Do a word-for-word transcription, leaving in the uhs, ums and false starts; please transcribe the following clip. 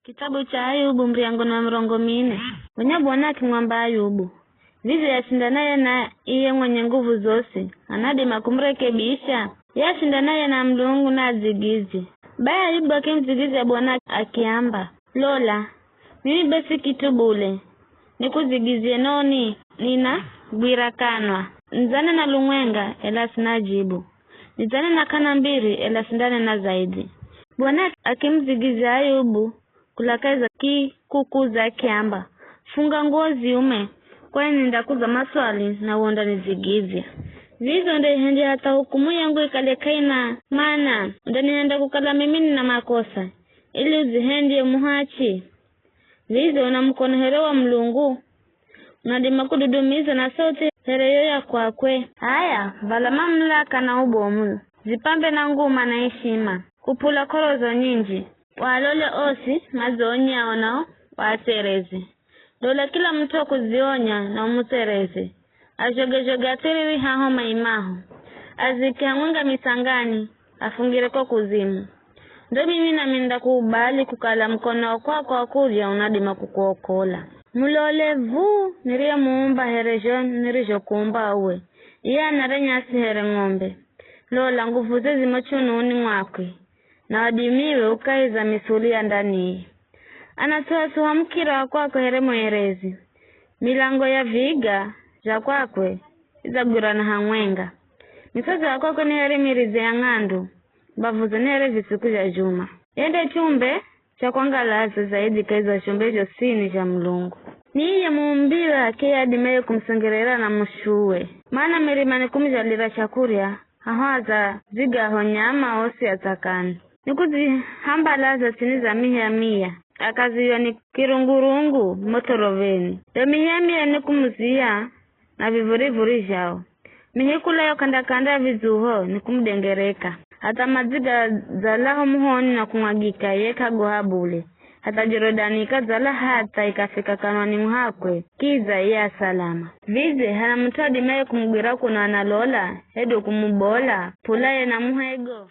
Kitabu cha Ayubu, muryango na mirongo mine. Gonya Bwana akimwamba Ayubu, vize yashindanaye na iye mwenye nguvu zosi, anadima kumurekebisha? Yashindanaye na Mulungu na adzigizye. Baye Ayubu akimudzigizya Bwana akiamba, lola, mimi be si kit'u bule, nikudzigizye noni? Nina gwira kanwa, nidzanena lumwenga, ela sina jibu. Nidzanena k'ana mbiri, ela sindanena zaidhi. Bwana akimudzigizya Ayubu kula kahi za kikukuza akiamba, funga nguwo ziume, kwani nindakuza maswali na uwe undanidzigizya. Vizo undahihendya hatha hukumu yangu ikale k'aina mana? Undanihenda kukala mimi nina makosa, ili udzihendye muhachi? Vizo una mukono here wa Mulungu? Unadima kududumiza na sauti here yo ya kwakwe? H'aya, vala mamulaka na ubomu, zipambe na nguma na ishima, kupula k'oro zo nyinji. Waalole osi madzonyao nao waatsereze. Lola kila mut'u akuzionya na umutsereze. Azhoge-zhoge athiriri haho maimaho. Azike hamwenga mitsangani, afungire ko kuzimu. Ndo mimi nami nindakukubali kukala mukono wa kwako wa kurya unadima kukuokola. Mulole vuu niriyemuumba here zho nirizhokuumba uwe, iye anare nyasi here ng'ombe. Lola, nguvuze zimo chununi mwakwe, na wadimiwe u kahi za misuli ya ndaniye. Anatsuha-tsuha mukira wa kwakwe here mwerezi. Milango ya viga zha kwakwe idzagwirana hamwenga. Mitsoza ya kwakwe ni here miridze ya ng'andu, mbavuze ni here visiku zha juma. Ye nde chumbe cha kwangalaza zaidhi kahi za zhumbe zhosini zha Mulungu. Ni iye muumbiwa h'akeye adimaye kumusongerera na mushuwe. Mana mirima nikumuzhalira chakurya, haho adzadzigaho nyama osi adzakani. Nikudzihambalaza tsini za miha-miha, akaziywa ni kirungurungu mo thoroveni. Yo miha-miha nikumuziya na vivurivuri zhao. Mihi kula yo k'anda-k'anda ya vidzuho nikumudengereka. Hatha madzi gadzalaho muhoni na kumwagika, ye k'agoha bule. Hatha Jorodani ikadzala hatha ikafika kanwani mwakwe, kidza iye asalama. Vize hana mut'u adimaye kumugwira kuno analola, hedu kumubola, pula ye na muhego?